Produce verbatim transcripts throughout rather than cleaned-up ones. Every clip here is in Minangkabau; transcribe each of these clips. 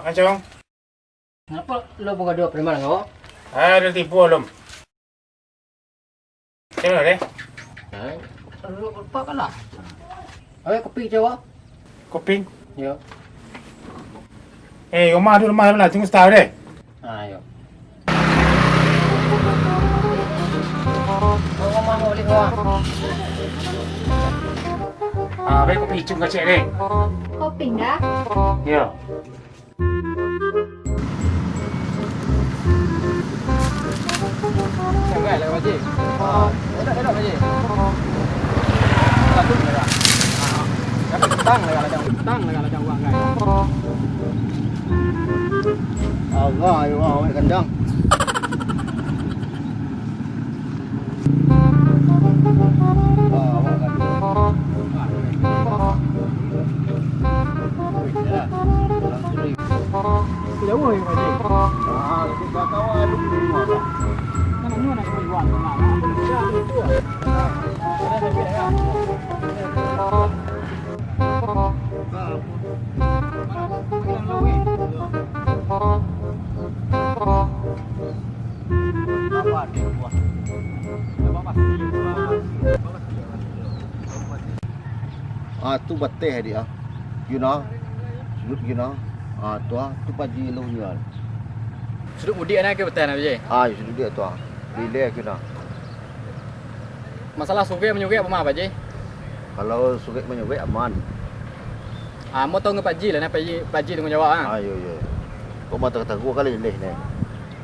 Acong. Ngapo lo bagaduah preman ko? Ah, ado tipu alun. Cek lah deh. Eh, lo lupa kan lah. Ayo kopi cawa. Kopi? Yo. Eh, rumah tu rumah lah, tunggu sebentar deh. Ah, yo. Rumah mau lihat. Ah, baik kopi cung kacek deh. Kopi dah? Yo. Sangat lah, Pak Haji. Ah, elok, elok, Pak Haji. Bagus lah. Ah, tapi petang lah, kalau jauh. Petang lah, kalau jauh, kan. Allah, ya Allah, awak kandang. Ah, tu bateh, adik, ah. Yuna. Sudut Yuna. Ah, tu, ah. Tu Pak Haji Long Yuna. Sudut mudik na ke bateh na, Pak Haji? Ah, sudut dia tu, ah. Lileh ke na. Masalah sugek manyugek apo mah, Pak Haji? Kalau sugek manyugek aman. Ah, ambo tau ngan Pak Haji lah, nah, Pak Haji, Pak Haji tangguang jawab, ah. Ah, iyo, iyo. Kok mah taguah-taguah kali lileh ni.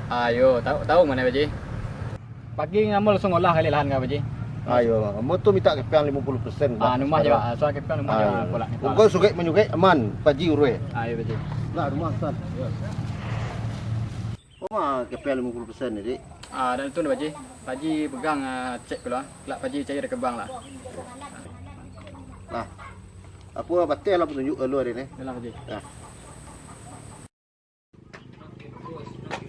Ah, iyo, tau, tau mah, Pak Haji. Pagi ambo langsuang olah kali lahan ka, Pak Haji. Ah, iyo, ambo tu mintak kepeang limo puluah persen. Ah, lah, numah jo, sekarang. Ah, soal kepeang numah jo, ah, iyo. Kolak kepeang. Pokok sugek manyugek aman, Pak Haji uruih. Ah, iyo, Pak Haji. Lah, rumah, Ustaz. Iyo. Kok mah kepeang limo puluah persen ni, Dik? Ah, dan tu, Pak Haji. Pak Haji pegang, ah, cek dulu, ah. Kelak Pak Haji cair ke bank lah. Nah, apo bateh lah patunjuk ka lu hari ni? Yalah, Pak Haji. Nah.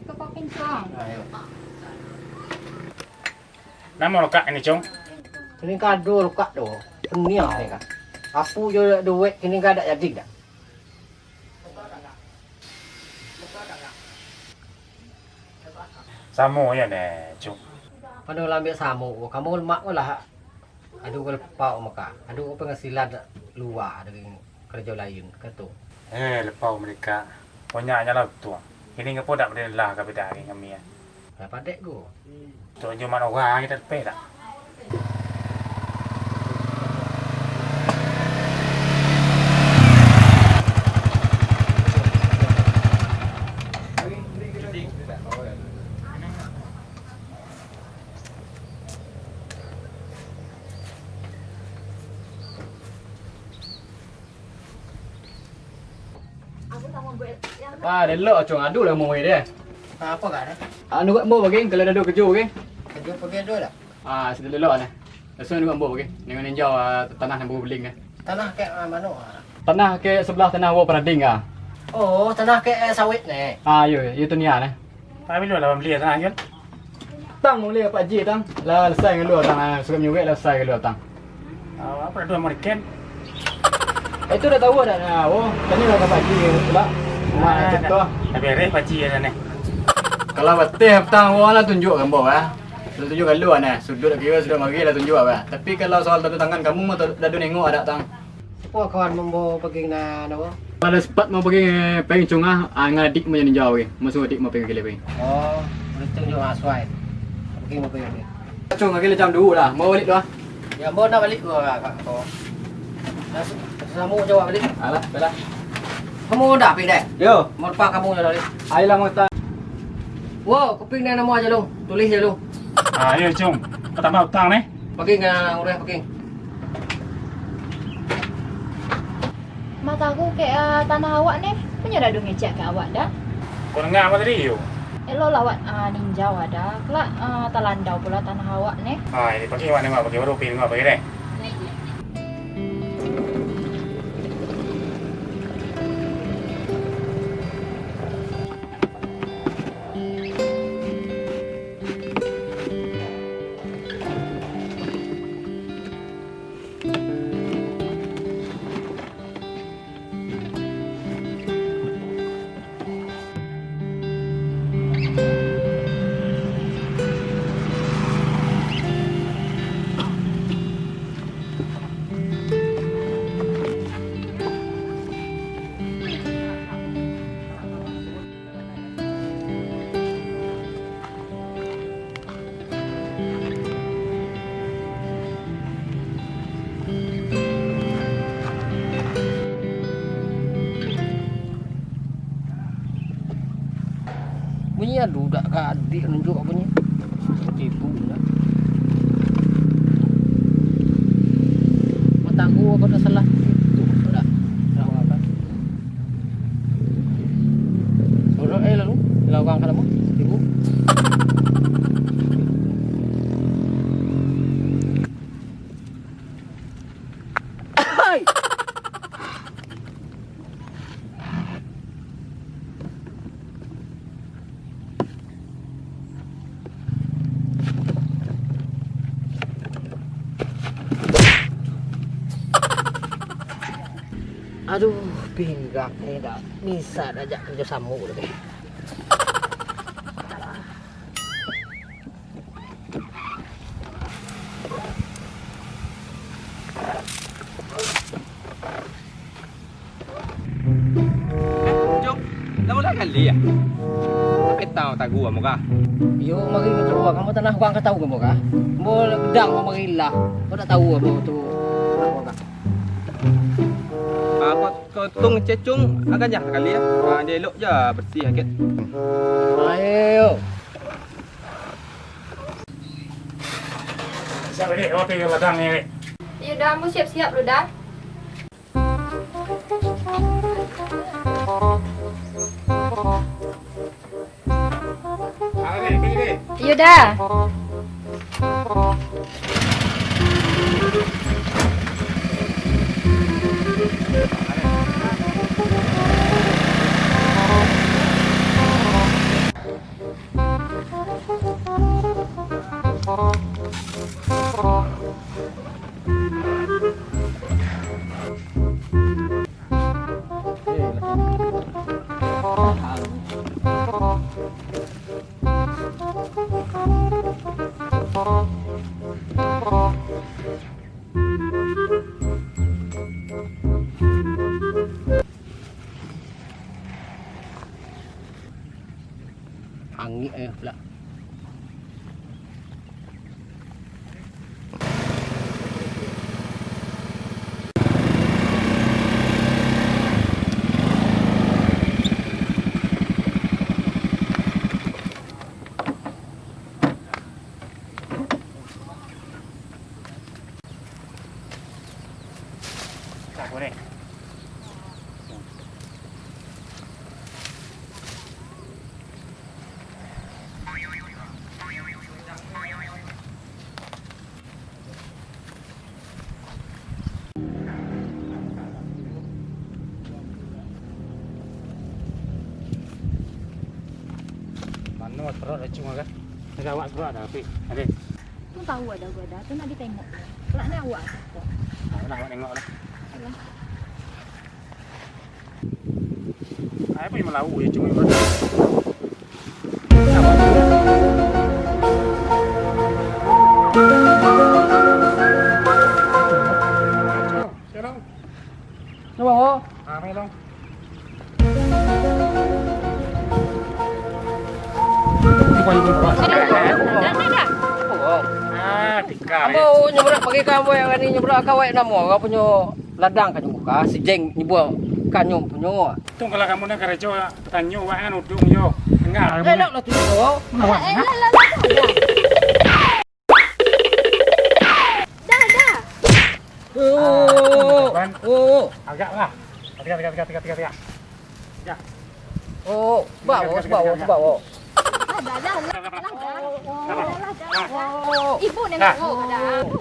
Ka papincang. Namo lokak ini, Cung? Kini ka ado lokak tu. Kini ah, ni ka. Apo jo duit kini ka dak jadi dak? Samo yo ne, Cung. Pado lah ambiak samo ko. Kamu lemak ko lah. Ado ko lapau maka. Ado ko penghasilan lua dari karajo lain, kato. Eh, lapau mereka. Banyaknyo lah tu. Ini ngapo dak boleh lah ka beda hari ngami, eh? Lah padek ko. Tu nyo mano urang kita lepeh dak? Ah, elok, Cung. Ado lah mah deh. Apo ka deh? Anu, buek ambo bagi, kalau ado karajo, oke? Karajo pagi ado dak? Ah, sudah elok neh. Langsuang buek ambo bagi. Nengok ninjau, ah, tanah nan baru bali neh. Tanah kek, ah, mano, ah? Tanah kek sabalah tanah Wo Parading, ah. Oh, tanah kek, eh, sawit neh. Ah, iyo, iyo tu niat neh. Tapi lu lah bali tanah kan? Tang, bali Pak Haji, tang. Lah selesai ngan lu, tang. Ah, sudah manyuruik lah selesai ngan lu, tang. Ah, apo dah dua murikan? Eh, itu dah tahu dah, nah. Oh, tadi lah Pak Haji pula. Nah, ah, contoh. Dah bereh Pak Haji ya, dah, neh. Kalau bateh, tang, wah lah tunjuk kan, ah. Lah tunjuk kalu, nah. Sudut kiri, sudut mari lah tunjuk, ah. Tapi kalau soal tanda tangan kamu mah, dah nengok ada, tang. Apo kawan mambawa paging nan apo? Pado sempat mau paging, eh, paging cungah, ah, ngan adik mau jadi jauh, eh. Masuak adik mau paging kali paging. Oh, itu jo asuai. Paging mau paging. Cung, lagi jam duo lah. Mau balik tu ah. Ya, mau nak balik gua, Kak, kau. Dah, sama jawab balik. Alah, alah. Kamu dah pindah? Yo. Mau lepas kamu je balik. Ayolah, mau tak. Wow, kuping dah nama aja lu. Tulis je lu. Ah, ayo, Cung. Kau tambah utang, neh. Paging, ah, urang paging. Mataku kek, ah, tanah awak neh, punyo dah ngecek ka awak dah. Kau danga apo tadi, yo? Elok lah awak, ah, ninjau ada, kelak, ah, talandau pulo tanah awak neh. Ah, ini paging awak neh, paging baru, paging awak paging neh. Aduh, dak ka adik nunjuk apo nyo. Tipu lah. Mataku apo dak salah? Itu dak. Dah makan. Suruh, eh, lalu, lawan ka lamo. Tipu. Hai! Aduh, pinggang ni dak bisa diajak karajo samo lai. Eh, Jong, lah mulai gali ah? Sampai tahu tagu kamu kah? Iyo, mari ka tahu, kamu tanah urang ka tahu kamu kah? Ambo gadang, ambo mari lah. Kau dak tahu ambo tu tanah urang kah? Ah, kau, kau tong cecung, agak jah kali ya. Ah, dia elok je bersih sakit. Ayo. Siap, Dek. Awak pai ladang ni, Dek. Iyo dah, ambo siap-siap dulu dah. Ah, Dek, pai, Dek. Iyo dah. Angik eh pula. Mano surat Acung kan? Ada awak surat ada, tapi ada. Tu tahu ada gua ada, tu nak ditengok. Kelak ni awak. Nah, nak awak tengok lah. Alah. Ai pun malawu je cuma ibarat. Sekarang. Cuba, oh. Ah, main dong. Cuba, cuba, cuba. Dah, dah, dah. Oh. Ah, tikar. Ambo nyebrang pagi ka ambo yang ni nyebrang ka awak namo, urang punyo ladang ka nyebrang, si Jeng nyebut kanyo punyo. Tong kalau kamu nak karajo, tanyo wak kan udung jo. Dengar. Elok lah tu, oh. Nak wak, nak? Dah, dah. Oh, oh, oh. Agak lah. Tiga, tiga, tiga, tiga, tiga, tiga. Ya. Oh, bawa, bawa, bawa. Ibu nenek, oh, dah.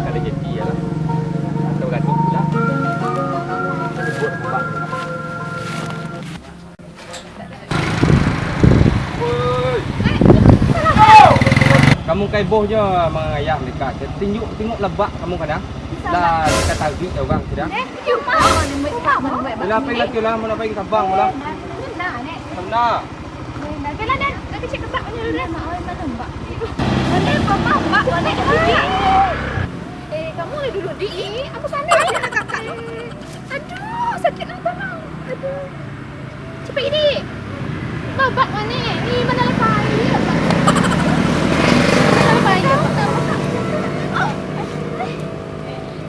Kalau jadi ya lah. Atau gaduh pula. Buat apa? Kamu kai boh jo mangayah mereka. Tinjuk, tengok lebak kamu kana. Lah, mereka tarik ya orang sudah. Bila apa lagi lah, mau apa lagi sabang pula. Sana. Eh, kamu lah dulu di. Aku sana. Aduh, sakit lah tangan. Aduh. Cepat ini. Babak mana? Ni mana lepai? Mana lepai? Oh.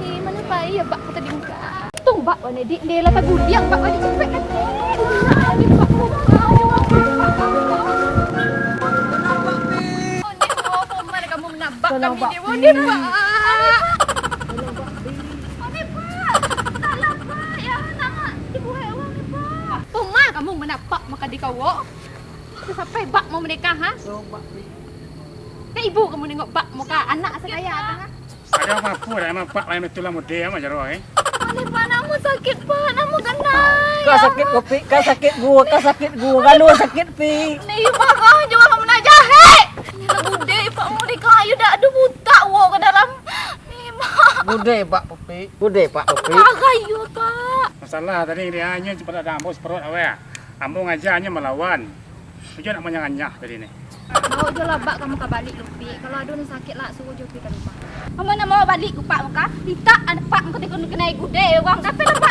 Ni mana lepai? Bak kata bingkai. Tung bak mana? Jadi, dia lah tagudiang, Pak, balik cepet kan. Ini, Pak, Pak, Pak, Pak. Ini, oh, Paman, kamu menabak kami ni, Pak. Ini, Pak. Salah, Pak. Ya, nak dibuat orang ni, Pak. Paman, kamu menabak maka dikawak. Sampai bak mau menikah, ha? Kan ibu kamu nengok bak muka anak sakaya tu, ha? Ada apa-apa dah, emang pak lain betul lah mode amat jaro, eh. Alih, Pak, namo sakik, Pak, namo ganai. Ka sakik, Pik, ka sakik gua, ka sakik gua, galo sakik, Pik. Ni, Pak, kau juo kamu nak jahek. Ini lah budek, Pak, mau dikayu dak ada butak, wo, ke dalam. Ni, Pak. Budek, Pak, Pik. Budek, Pak, Pik. Kayu, Pak. Masalah tadi dia hanya cepat ada ambo seperot awak. Ambo ngaja hanya melawan. Tujuan nak manyanganyah tadi ni. Bawa jo lah bak kamu ka balik lu, Pik. Kalau ado nan sakik lah, suruh jo pi ka rumah. Kamu nak bawa balik ku pak muka? Litak anak pak muka tiko kenai gudai orang. Kape lah pak